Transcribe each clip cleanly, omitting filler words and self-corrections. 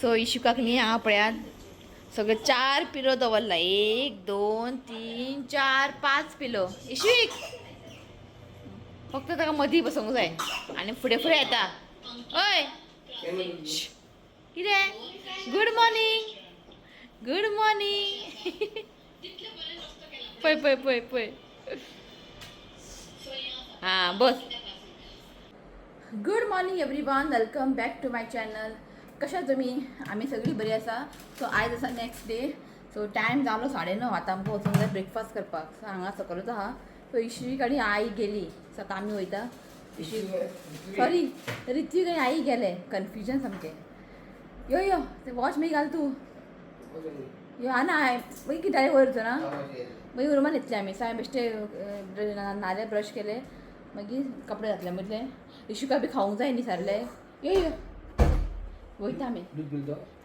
So इशुकाक न्ही हांगा पळयात सगळे 4 पिलो दवरला. 1 2 3 4 5 पिलो. इशूक फक्त ताका मदीं बसोंक जाय आनी फुडें फुडें येता. हय कितें? Good morning. Good morning. पळय पळय पळय पळय. हां बस. Good morning everyone, welcome back to my channel. कशा तुमी? आमी सगळीं बरी आसा. सो आयज आसा नेक्स्ट डे. सो टायम जालो 9:30. आतां आमकां वचूंक जाय ब्रेकफास्ट करपाक. सो हांगा सकलूच आहा. सो इश्वीक आनी आई गेली. सो आतां आमी वयता. सॉरी, ऋत्वीक आनी आई गेले. कन्फ्युजन सामकें. यो यो ते वॉच मागीर घाल तूं. यो आना मागीर कितें डायरेक्ट वयर वचना मागीर रुमान येतले आमी. सो हांवें बेश्टे न्हाले, ब्रश केले, मागीर कपडे घातले. म्हटलें इशुका बी खावंक जाय न्ही सारले. यो यो वयता आमी.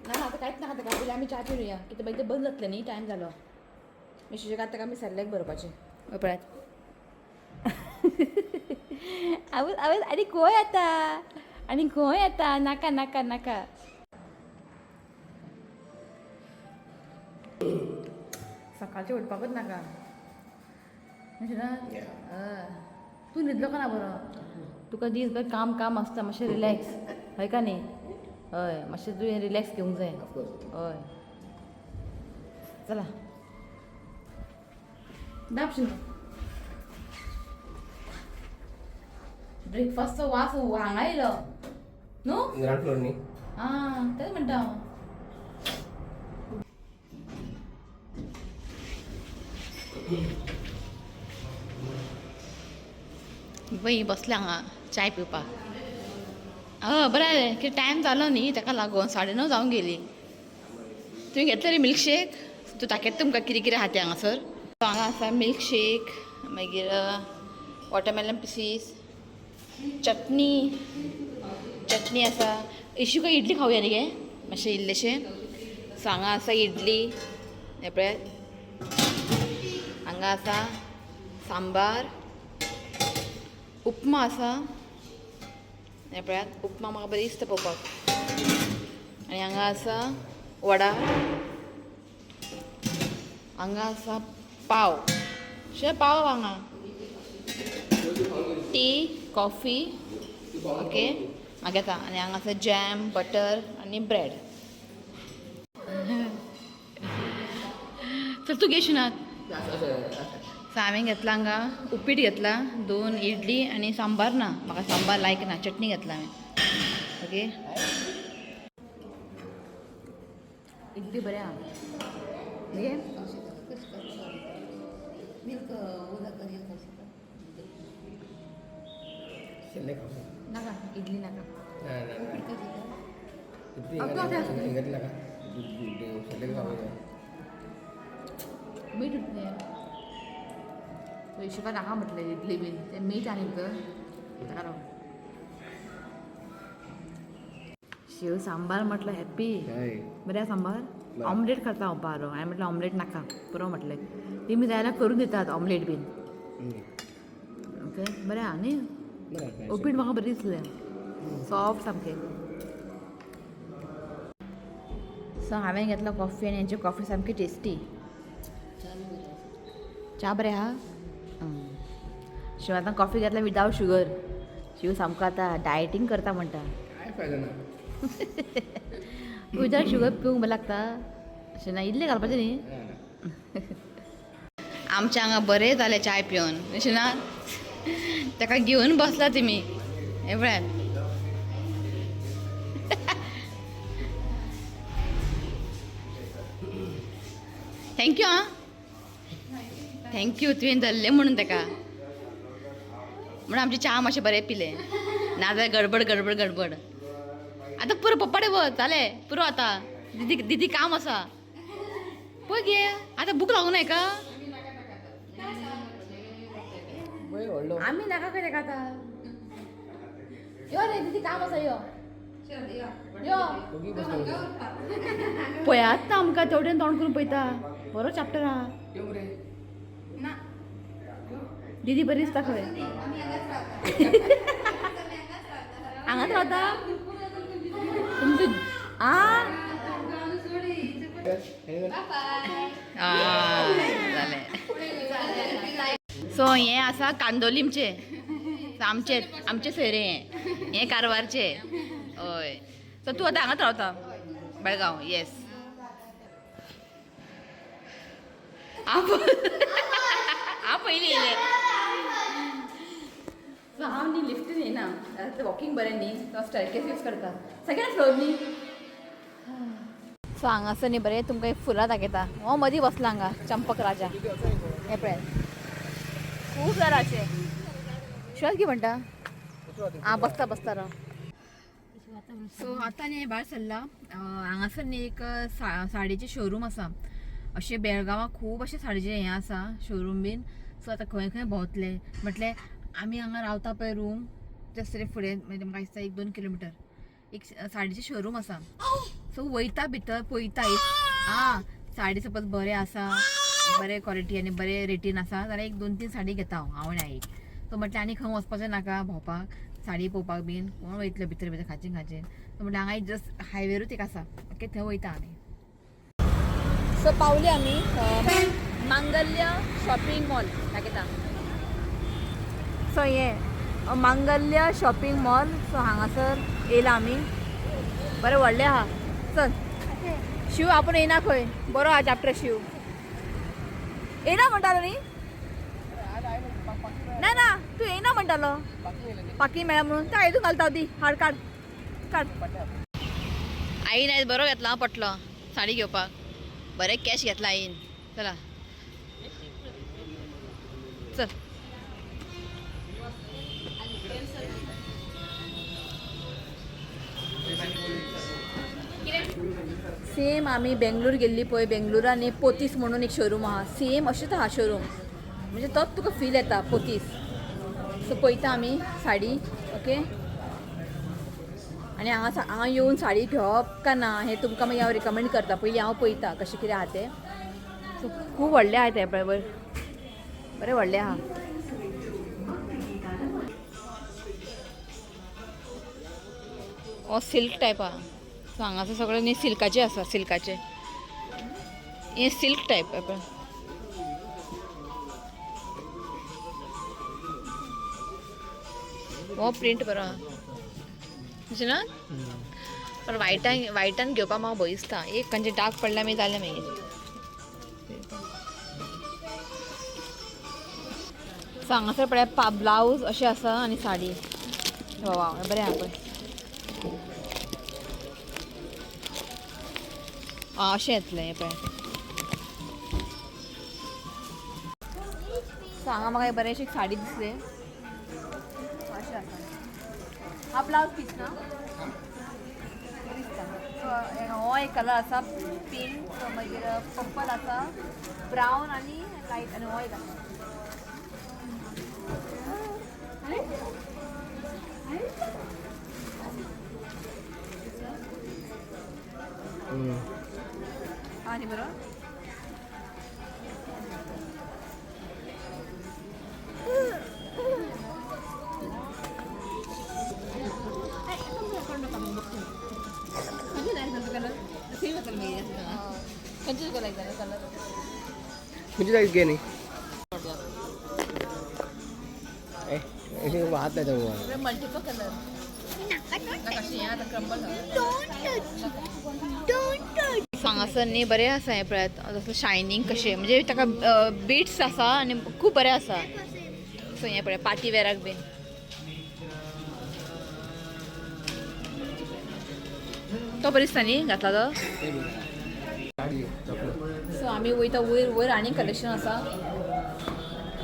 ना आतां कांयच नाका ताका. पयलीं आमी च्या पिवया, कितें मागीर तें बंद जातलें न्ही, टायम जालो. मागीर ताका आमी सेरेलेक भरपाचें. हय पळयात. आवय आवय, आनी खंय येता आनी खंय येता? नाका नाका नाका. सकाळचें उठपाकूच नाका. ना तूं न्हिदलो का ना बरो? तुका दीसभर काम काम आसता, मातशें रिलॅक्स. हय का न्ही? हय, मातशें तुवें रिलॅक्स घेवंक जाय. हय चला दाबशील. ब्रेकफास्टचो वास हांगा येयलो न्हू? ग्राउंड फ्लोर न्ही. आं तेंच म्हणटा हांव. बाई बसल्या हांगा चाय पिवपाक. हय बरें जालें की टायम जालो न्ही, ताका लागून 9:30 जावन गेली. तुवें घेतलें रे मिल्कशेक? तूं दाखयता तुमकां कितें कितें आहा तें हांगासर. हांगा आसा मिल्कशेक, मागीर वॉटरमेलन पिसीस, चटणी. चटणी आसा. इशू काय इडली खावया न्ही गे मातशें इल्लेशें. सो हांगा आसा इडली, हें पळयात. हांगा आसा सांबार, उपमा आसा. हें पळयात, उपमा म्हाका बरी दिसता पळोवपाक. आनी हांगा आसा वडा, हांगा आसा पाव. शे पाव हांगा, टी, कॉफी. ओके हांगा घेता. आनी हांगा आसा जॅम, बटर आनी ब्रेड. चल तूं घे शिनात. सो हांवें घेतला हांगा उपीट घेतला, 2 इडली आनी सांबार ना, म्हाका सांबार लायक ना, चटणी घेतला हांवें. ओके इडली बरें आहा. घे. नाका इडली नाका. मीठ उरलें. इशुका नाका म्हटलें इडली बीन, तें मीठ आनी भितर ताका लागून. शेव सांबार म्हटलं हॅप्पी. बरें सांबार. ऑमलेट खाता हांव पारो. हांवें म्हटलें ऑमलेट नाका पुरो म्हटलें. तेमी जाय जाल्यार करून दितात ऑमलेट बीन. ओके बरें आहा न्ही. उपीट म्हाका बरें दिसलें, सॉफ्ट सामकें. सो हांवें घेतलो कॉफी आनी हेंची कॉफी सामकी टेस्टी. च्या बरें आहा. शिव आतां कॉफी घेतला विदावट शुगर. शिव सामको आतां डायटींग करता म्हणटा. काय फायदो ना. विदावट शुगर पिवंक बरें लागता. अशें ना, इल्लें घालपाचें न्ही. आमच्या हांगा बरें जालें चाय पिवन. अशें ना, ताका घेवन बसला तुमी हें पळयात. Thank you. आं thank you, तुवें धरलें म्हणून ताका. म्हणून आमची च्या मातशें बरें पिलें, नाजाल्यार गडबड गडबड गडबड. आतां पुरो पप्पाडे वच जालें पुरो. आतां दिदी दिदी काम आसा पळय गे. आतां भूक लागूं नाय का? आमी नाका खंय ताका आतां. यो रे दिदी काम आसा यो यो. पळयात ना आमकां तेवटेन तोंड करून पळयता. बरो चॅप्टर आहा. दीदी बरी दिसता खंय. हांगाच रावता तुमचो? आ जालें. सो हें आसा कांदोलीमचे, आमचे आमचे सोयरे हें, हें कारवारचे. हय, सो तूं आतां हांगाच रावता बेळगांव? येस. हांव हांव पयलीं येयलें. सो हांव न्ही लिफ्टीन येयना, आतां वॉकिंग बरें न्ही, सो स्टॅरकेस यूज करता. सेकेंड फ्लोर न्ही. सो हांगासर न्ही बरें तुमकां एक फुलां दाखयता. हो मदीं बसला हांगा चंपक राजा. हें पळय, खूब जाणाचे शिवाज की म्हणटा. आं, बसता बसता राव. सो आतां न्ही भायर सरला. हांगासर न्ही एक साडयेचे शोरूम आसा. अशें बेळगांवां खूब अशें साडयेचे हें आसा शोरूम बीन. सो आतां खंय खंय भोंवतले म्हटलें, आमी हांगा रावता पळय रूम जस्ट फुडें, म्हणजे म्हाका दिसता 1-2 किलोमिटर एक साडयेचे शोरूम आसा. सो वयता भितर पळयता एक आं साडी सपोज बरें आसा, बरे क्वॉलिटी आनी बरे रेटीन आसा जाल्यार एक 2-3 साडी घेता हांव, हांव आनी आईक. सो म्हटलें आनी खंय वचपाचें नाका भोंवपाक, साडी पळोवपाक बीन कोण वयतलो भितर भितर खाचीन खाचीन. सो म्हटलें हांगा एक जस्ट हायवेरूच एक आसा, ओके, थंय वयता आमी. सो पावली आमी मांगल्य शॉपिंग मॉल दाखयता. सो हें मांगल्य शॉपिंग मॉल. सो हांगासर येयला आमी, बरें व्हडलें आहा. चल शिव, आपूण येयना खंय, बरो आहा चॅप्टर. शिव येयना म्हणटालो न्ही? ना ना, तूं येयना म्हणटालो, पाकी मेळ्ळा म्हणून. ते हितून घालता ती हाड, काड काड. आईन आयज बरो घेतला हांव पटलो साडी घेवपाक, बरें कॅश घेतला आईन. चला चल. सेम आमी बेंगलोर गेल्ली पळय, बेंगलोरान न्ही पोतीस म्हणून एक शोरूम आहा, सेम अशेंच आहा शोरूम, म्हणजे तोच तुका फील येता पोतीस. सो पळयता आमी साडी, ओके. आनी हांगा हांगा येवन साडी घेवप काय ना हें तुमकां मागीर हांव रिकमेंड करता. पयलीं हांव पळयता कशें कितें आहा तें. सो खूब व्हडलें आहा तें पळय, बरें बरें व्हडलें आहा. हो सिल्क टायप आहा. सो हांगासर सगळें न्ही सिल्काचें आसा, सिल्काचें हें सिल्क टायप पळय. हो प्रिंट बरो आहा अशें ना, पण वायटान वायटान घेवपाक म्हाका भंय दिसता. एक खंयचे डार्क पडल्यार मागीर जालें मागीर. सो हांगासर पळय ब्लावज अशें आसा आनी साडी. वा, बरें आहा पळय. आं, अशें येतलें हें पळय. सो हांगा म्हाका एक बरें अशी साडी दिसली, अशें आसा. हा ब्लावज पीस ना दिसता. सो हो एक कलर आसा पिंक, मागीर पर्पल आसा, ब्रावन आनी लायट, आनी हो एक आसा. आनी बरो खंयचे तुका लायक जालें कलर? खंयची जाय घे न्ही, हात लायता. मल्टिपल कलर हांगासर न्ही बरें आसा हें पळयात, जसो शायनींग कशें, म्हणजे ताका बिट्स आसा आनी खूब बरें आसा. सो हें पळय पार्टी वेराक बीन. तो बरो दिसता न्ही घातला तो. सो आमी वयता वयर वयर, आनी कलेक्शन आसा.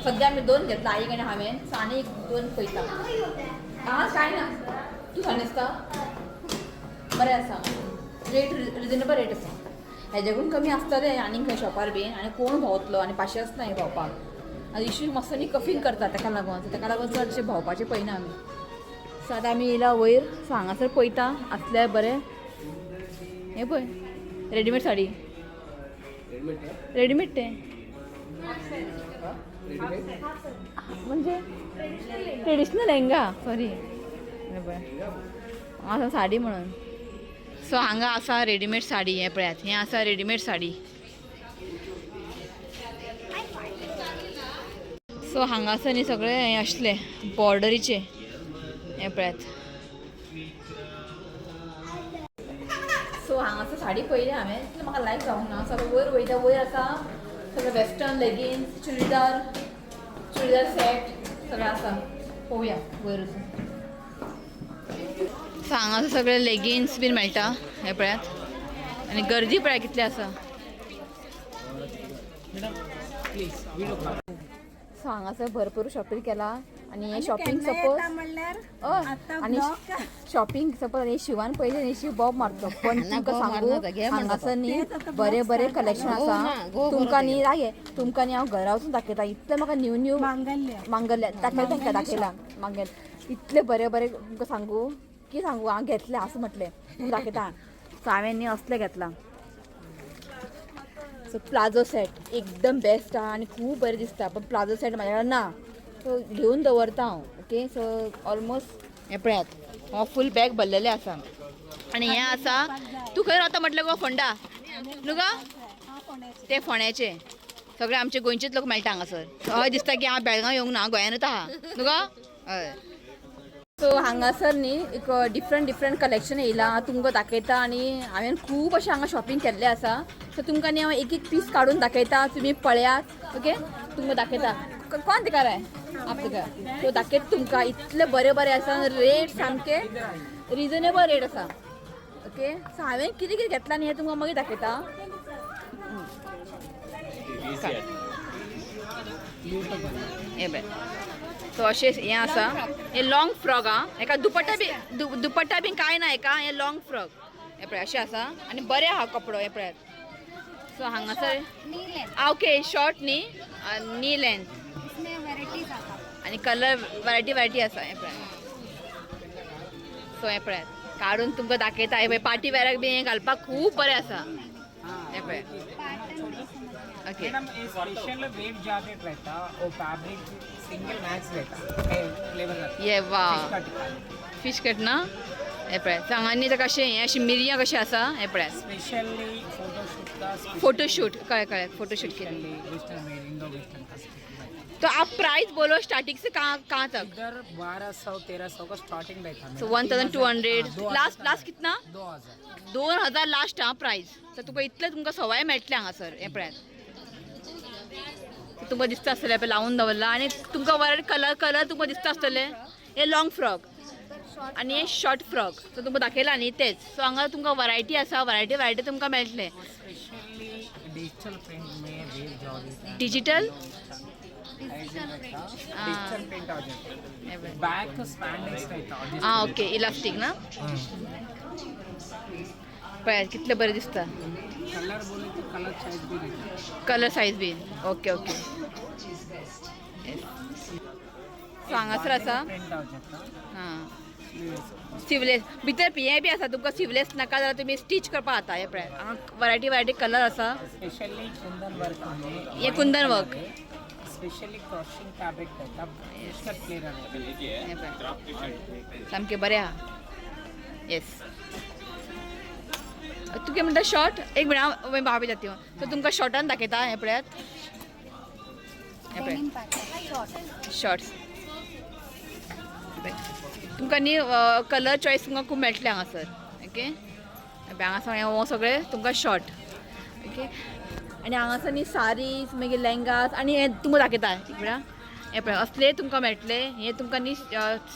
सद्या आमी 2 घेतला आईक आनी हांवें. सो आनी 1-2 पळयता. हांगा कांय ना. तूं साडी न्हेसता, बरें आसा, रेट रिजनेबल रेट आसा. हेज्याकून कमी आसतलें आनीक खंय शॉपार बीन. आनी कोण भोंवतलो आनी पाशेंच ना हें भोंवपाक. आनी इशू मातसो न्ही कफीन करता, ताका लागून ताका लागून चडशें भोंवपाचें पळयना आमी. सो आतां आमी येयला वयर. सो हांगासर पळयता आसल्यार बरें. हें पळय रेडीमेड साडी, रेडीमेड तें म्हणजे ट्रेडिशनल लेहंगा, सॉरी. पळय हांगा साडी म्हणून. सो हांगा आसा रेडीमेड साडी. हें पळयात, हें आसा रेडीमेड साडी. सो हांगासर न्ही सगळें हें आसलें बॉर्डरीचें. हें पळयात. सो हांगासर साडी पळयली हांवें, तितलें म्हाका लायक जावंक ना. सगळें वयर वयता, वयर आसा सगळें western leggings, churidar, churidar set सगळें आसा. पळोवया वयर वचून. सो हांगासर सगळे लेगीन्स बीन मेळटा. हें पळयात, आनी गर्दी पळया कितली आसा. सो हांगासर भरपूर शॉपिंग केला आनी हें शॉपिंग सपोज म्हणल्यार हय, आनी शॉपिंग सपोज हे शिवान पयलें न्ही, शिव बॉब मारतो. पण तुमकां सांगू, हांगासर न्ही बरें बरें कलेक्शन आसा. तुमकां न्ही रागे, तुमकां न्ही हांव घरा वचून दाखयता. इतलें म्हाका न्यू न्यू मांगल्य. मांगल्य दाखयता, तांकां दाखयला. मांगल्य इतलें बरें बरें तुमकां सांगू की सांगू, हांव घेतलें असो म्हटलें, तुमकां दाखयता. सो हांवें न्ही असलें घेतलां. सो प्लाझो सेट एकदम बेस्ट आहा आनी खूब बरें दिसता, पण प्लाझो सेट म्हाज्या कडेन ना, सो घेवन दवरता हांव. ओके, सो ऑलमोस्ट हें पळयात, हो फूल बॅग भरलेलें आसा. आनी हें आसा, तूं खंय रावता म्हटलें गो? फोंडा न्हू गो? ते फोंड्याचे सगळे आमचे गोंयचेच लोक मेळटा हांगासर. हय दिसता की हांव बेळगांव येवंक ना, गोंयानूच आहा न्हू गो? हय. सो हांगासर न्ही एक डिफरंट डिफरंट कलेक्शन येयलां, हांव तुमकां दाखयता. आनी हांवें खूब अशें हांगा शॉपिंग केल्लें आसा. सो तुमकां न्ही हांव एक एक पीस काडून दाखयता, तुमी पळयात. ओके, तुमकां दाखयता. कोण दिकार आहे आप दिकार. सो दाखयता तुमकां, इतले बरे बरे आसा, रेट सामके रिजनेबल रेट आसा. ओके, सो हांवें कितें कितें घेतलां न्ही हें तुमकां मागीर दाखयता. हें पळय, सो अशें हें आसा, हें लॉंग फ्रॉक. आं, हेका दुपट्टा बी दुपट्टा बी कांय ना हेका. हें लॉंग फ्रॉक, हें पळय अशें आसा आनी बरें आहा कपडो. हें पळयात. सो हांगासर नी लेंथ. आं ओके, शॉर्ट न्ही, नी लेंथ. इसमें वेराइटीज आता. आनी कलर वरायटी वरायटी आसा. हें पळयात. सो हें पळयात, काडून तुमकां दाखयता. हें पळय, पार्टी वेराक बी हें घालपाक खूब बरें आसा. हें पळय. पैटर्न नहीं समझ में आता. ओके. मैडम, ये स्पेशल वेव जैकेट रहता, वो फैब्रिक सिंगल मैच रहता, फ्लेवर रहता. ये वा कट. फिश कट ना. हें पळय, सांगांनी ताका अशें हें अशें मिरयां कशें आसा. हें पळयात. स्पेशली फोटोशूट का. फोटोशूट, कळ्ळें कळ्ळें, फोटोशूट केलें. Specially western wear, Indo western का स्पेशल. तो आप प्राइस बोलो, स्टार्टिंग से कहाँ कहाँ तक? इधर 1200 1300 का स्टार्टिंग रहता है. सो 1200. लास्ट लास्ट कितना? 2000. 2000 लास्ट हा प्रायस. तर तुका इतलें तुमकां सवाय मेळटलें हांगासर. हें पळयात, तुमकां दिसता आसतलें पळय लावून दवरलां. आनी तुमकां बरें कलर कलर तुमकां दिसता आसतलें. हें लॉंग फ्रॉक आनी हें शॉर्ट फ्रॉक. सो तुमकां दाखयलां न्ही तेच. सो हांगा तुमकां वरायटी आसा, वरायटी वरायटी तुमकां मेळटलें. स्पेशली डिजिटल प्रिंट में वेव जॉर्जेट. डिजिटल डिजिटल प्रिंट आ जाता है, बैक स्पैंडेक्स रहता. आं ओके, इलास्टीक ना. पळयात कितलें बरें दिसता. कलर बोले तो कलर चॉइस भी रहता. कलर सायज बीन. Okay okay. सो हांगासर आसा. प्रिंट आ जाता. हां, सिवलेस भितर हें बी आसा. तुमकां सिवलेस नाका जाल्यार तुमी स्टीच करपाक जाता. हें पळय, हांगा वरायटी वरायटी कलर आसा. स्पेशली कुंदन वर्क में. ये Kundan work. Specially crossing fabric रहता, इसका प्लेन रहता. हें पळय, सामकें बरें आहा. येस, तूं कितें म्हणटा शॉर्ट? एक मिनट, हांव भाभी जाती. सो तुमकां शॉर्टान दाखयता. हें पळयात, हें पळय. Denim pattern short. शॉर्ट्स तुमकां न्ही कलर चॉयस तुमकां खूब मेळटलें हांगासर. ओके, हांगासर हो सगळें तुमकां शॉर्ट. ओके, आनी हांगासर न्ही सारीज, मागीर लेंगास. आनी हें तुमकां दाखयता एक मिनट. हें पळय, असले तुमकां मेळटले. हें तुमकां न्ही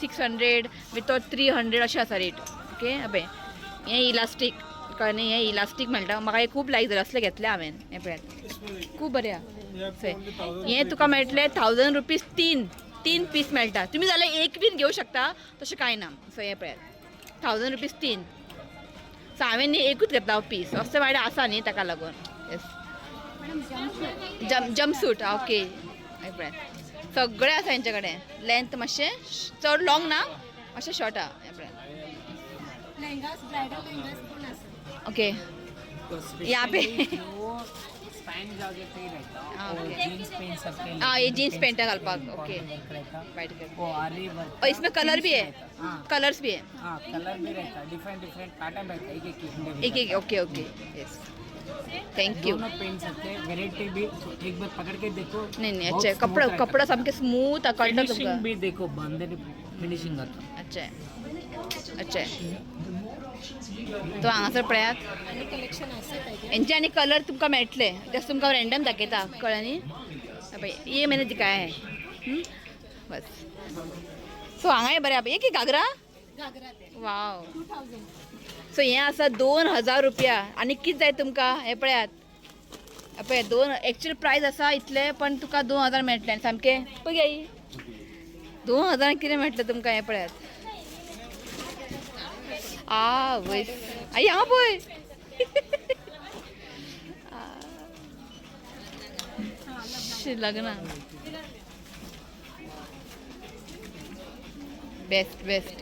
600 मागीर तो 300 अशें आसा रेट. ओके, पळय, हें इलास्टीक कळ्ळें न्ही, हें इलास्टीक मेळटा. म्हाका हें खूब लायक जालें, असलें घेतलें हांवें. हें पळयात, खूब बरें आहा. हें तुका मेळटलें 1000 रुपीज, तीन तीन पीस मेळटा. तुमी जाल्यार एक बीन घेवं शकता, तशें कांय ना. सो हें पळयात, 1000 रुपीज तीन. सो हांवें न्ही एकूच घेतला पीस, असो म्हाजे आसा न्ही ताका लागून. येस. मॅडम, जम्प जम्प सूट. ओके, हें पळयात, सगळें आसा हेंचे कडेन. लेंथ मातशें चड लॉंग ना, मातशें शॉर्ट आहा. हें पळयात. लेहंगास, ब्राइडल लेहंगास पण आसा. ओके. तो यहाँ पे- स्पेशली जो स्पैंडेक्स प्लेन जॉर्जेट ही रहता। हाँ, और ओके। जीन्स पहन सकते हैं। हाँ, ये लेकिन जीन्स पहन पैंट सकते हैं, घालपाक, ओके। कॉटन वर्क रहता। वायट कलर। वो आरी वर्क। और इसमें कलर भी है? हाँ। कलर्स भी है? हाँ, कलर भी रहता है, डिफरेंट डिफरेंट पैटर्न रहता है, एक एक। एक एक। Okay okay, yes, thank you. दोनों पहन सकते हैं, वेराइटी भी। एक बार पकड़ के देखो। नाही नाही, बहुत अच्छा आहे। smooth कपडा रहता। कपडा सामके स्मूथ कळटा फिनिशिंग तुमकां। भी देखो, बांधने फिनिशिंग आता। अच्छा आहे, अच्छा आहे। तो हांगासर पळयात, हेंचे आनी कलर तुमकां मेळटले, जस्ट तुमकां रँडम दाखयता, कळ्ळें न्ही? पळय, ये मैंने दिखाया है। बस। सो हांगाय बरें आहा। एक घागरा। वाव, सो हें आसा 2000 रुपया। आनी कितें जाय तुमकां? हें पळयात, पळय, दोन एक्चुअल प्रायस आसा इतले, पण तुका 2000 मेळटले। आनी सामकें पळय आई, 2000 कितें मेळटलें तुमकां? हें पळयात। आ वय आई, हांगा पळय। शी, लग्न बेस्ट बेस्ट।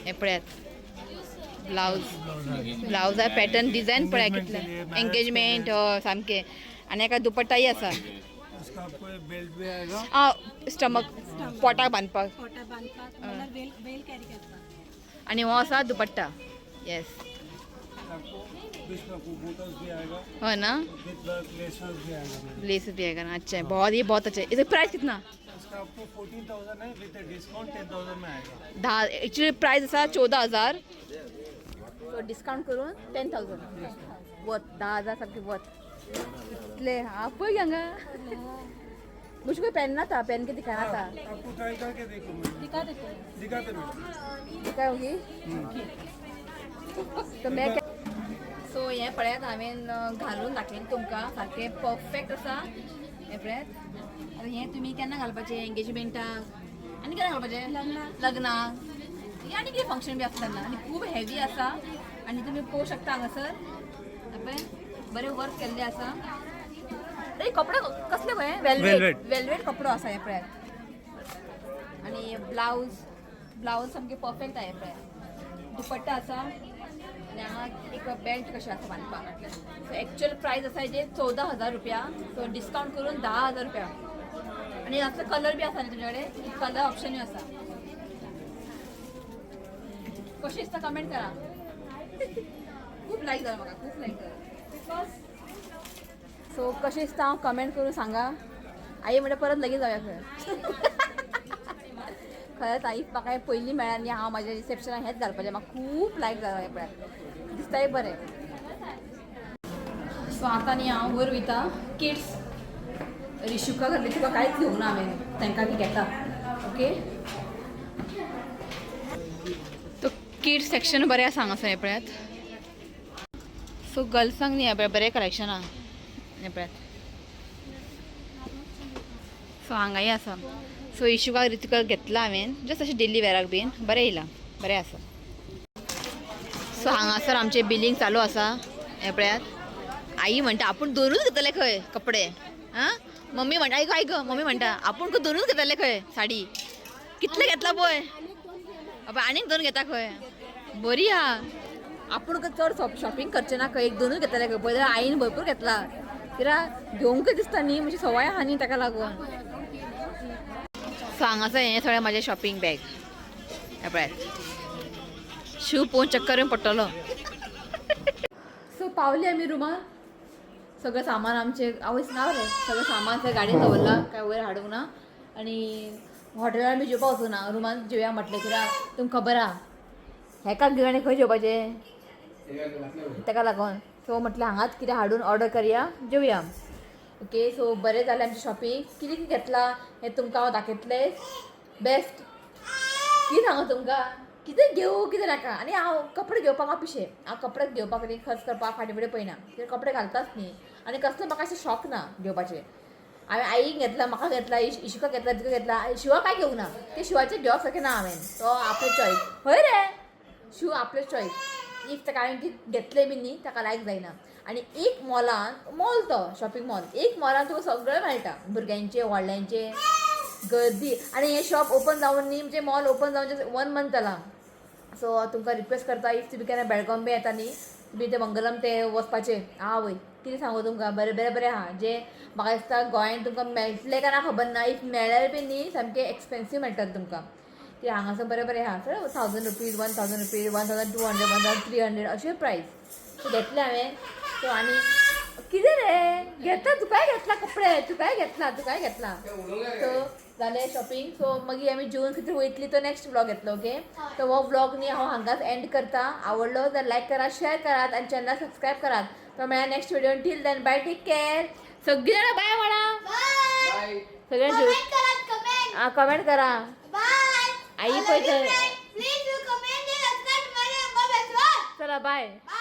हें पळयात, ब्लावज, ब्लावजा पॅटर्न डिझायन पळया कितले। एंगेजमेंट, हय, सामकें। आनी एका दुपट्टाय आसा। इसका आपको ये बेल्ट भी आएगा। आ, स्टमक, पोटाक बांदपाक। पोटा बांदपाक म्हणल्यार वेल वेल कॅरी करपाक। आनी हो आसा दुपट्टा, येस। आपको बीच में आपको बूटस भी आएगा। हो ना? विद वर्क लेसेस भी आएगा मैडम। लेस भी आएगा ना? अच्छा है, बहुत, ये बहुत अच्छा है। इसका प्राइस कितना? इसका आपको 14,000 है, विद डिस्काउंट 10,000 में आएगा। धा, एक्चुअली प्राइस आसा 14,000, सो डिस्काउंट करून 10,000 वत। 10,000 सामकें वत इतले। हा पळय हांगा, मुझको पहनना था, पहन के दिखाना था। आपको ट्राई करके देखो मैडम। दिखा देते हैं। दिखाते मैडम। काय होगी तो मैं। सो हें पळयात, हांवें घालून दाखयलें तुमकां, सारकें परफेक्ट आसा। हें पळयात, आतां हें तुमी केन्ना घालपाचें? एंगेजमेंटाक आनी केन्ना घालपाचें? लग्नाक। लग्नाक हे आनी कितें फंक्शन बी आसता तेन्ना। आनी खूब हेवी आसा आनी तुमी पळोवंक शकता हांगासर, हें पळय, बरें वर्क केल्लें आसा। ए, कपडो कसले पळय? वेलवेट। Velvet. Velvet कपडो आसा, हें पळयात। आनी ब्लावज, ब्लावज सामकें परफेक्ट आहा। हें पळयात, दुपट्टा आसा आनी हांगा एक बेल्ट कशें आसा बांदपाक। सो एक्चुअल प्रायस आसा हेजे 14,000 रुपया, सो डिस्कावंट करून 10,000 रुपया। आनी हातूंतलो कलर बी आसा न्ही तुमच्या कडेन? कलर ऑप्शनूय आसा। कशें दिसता कमेंट करा। खूब लायक जालो म्हाका, खूब लायक जालो। सो कशें दिसता हांव कमेंट करून सांगा। आई म्हणटा परत लगीन जावया खंय। खरेंच आई, म्हाका हें पयलीं मेळ्ळें आनी हांव म्हाज्या रिसेप्शनाक हेंच घालपाचें। म्हाका खूब लायक जालां। हें पळयात, दिसताय बरें। सो आतां न्ही हांव वयर वयता। किड्स रिशुका घातली, तुका कांयच घेवंक ना हांवें, तांकां बी घेता। ओके, तो किड्स सेक्शन बरें आसा हांगासर, हें पळयात। सो गर्ल्सांक न्ही हें पळय, बरें कलेक्शन आहा, हें पळयात। सो हांगाय आसा। सो इशुकाक रितिकाक घेतला हांवें, जस्ट अशें डेली वेराक बीन बरें येयलां, बरें आसा। सो हांगासर आमचें बिलींग चालू आसा, हें पळयात। आई म्हणटा आपूण दोनूच घेतले खंय कपडे। आं, मम्मी म्हणटा, आयक आयक, मम्मी म्हणटा आपूण दोनूच घेतले खंय साडी, कितले घेतला पळय। अबे, आनीक दोन घेता खंय, बरी आहा। आपूण चड शॉपिंग करचें ना खंय, एक दोनूच घेतले खंय। पळय जाल्यार आईन भरपूर घेतला, कित्याक घेवंक दिसता न्ही, म्हणजे सवय आहा न्ही ताका लागून। सो हांगासर हें सगळें म्हाजें शॉपिंग बॅग, हें पळयात। शू पळोवन चक्कर येवन पडटलो। सो पावली आमी रुमान। सगळें सामान आमचें, आवयस ना रे, सगळें सामान थंय गाडयेन दवरलां, काय वयर हाडूंक ना। आनी हॉटेलार आमी जेवपाक वचूंक ना, रुमान जेवया म्हटलें, कित्याक तुमकां खबर आहा हेका घेवन आनी खंय जेवपाचें, ताका लागून। सो म्हटलें हांगाच कितें हाडून ऑर्डर करया, जेवया। ओके, सो बरें जालें आमचें शॉपिंग। कितें कितें घेतलां हें तुमकां हांव दाखयतलें। बेस्ट कितें सांगू तुमकां, कितें घेवं कितें नाका। आनी हांव कपडे घेवपाक हांव पिशें। हांव कपडे घेवपाक न्ही खर्च करपाक फाटीं फुडें पळयना, कित्याक कपडे घालताच न्ही आनी कसलें म्हाका अशें शॉक ना घेवपाचें। हांवें आईक घेतला, म्हाका घेतला, इशुका घेतला, तिका घेतला। शिवा काय घेवंक ना, ते शिवाचें घेवप सारकें ना हांवें, तो आपले चॉयस। हय रे, शिव आपले चॉयस। एक ताका हांवें घेतलें बी न्ही, ताका लायक जायना। आनी एक मॉलान, मॉल तो शॉपिंग मॉल, एक मॉलान तुका सगळें मेळटा, भुरग्यांचें व्हडल्यांचें। गर्दी। आनी हें शॉप ओपन जावन न्ही, म्हणजे मॉल ओपन जावन जस्ट वन मंथ जाला। सो तुमकां रिक्वेस्ट करता, if तुमी केन्ना बेळगांव बी येता न्ही, तुमी ते मंगलम ते वचपाचें। आवय, कितें सांगू तुमकां, बरें बरें बरें आहा. जे म्हाका दिसता गोंयांत तुमकां मेळटलें काय ना खबर ना. If मेळ्ळ्यार बी न्ही सामकें एक्सपेन्सीव मेळटात तुमकां. ते हांगासर बरें बरें आहा, सर 1000 rupees, 1000 rupees, 1200, 1300 अशें प्रायस. सो घेतले हांवें. सो आनी कितें रे घेतला, तुकाय घेतला कपडे, तुकाय घेतला, तुकाय घेतला. सो जालें शॉपिंग. सो मागीर आमी जेवन कितें वयतली तो नेक्स्ट व्लॉग येतलो. ओके, सो हो व्लॉग न्ही हांव हांगाच एंड करता. आवडलो जाल्यार लायक करात, शेअर करात आनी चॅनल सबस्क्रायब करात. तो मेळ्ळा next video. Till then bye, take care. सगळीं जाणां बाय म्हणा. बाय. सगळ्यांची कमेंट करात, कमेंट. आं, कमेंट करा. बाय. आई पळयता. Please you comment and subscribe my. चला बाय. बाय.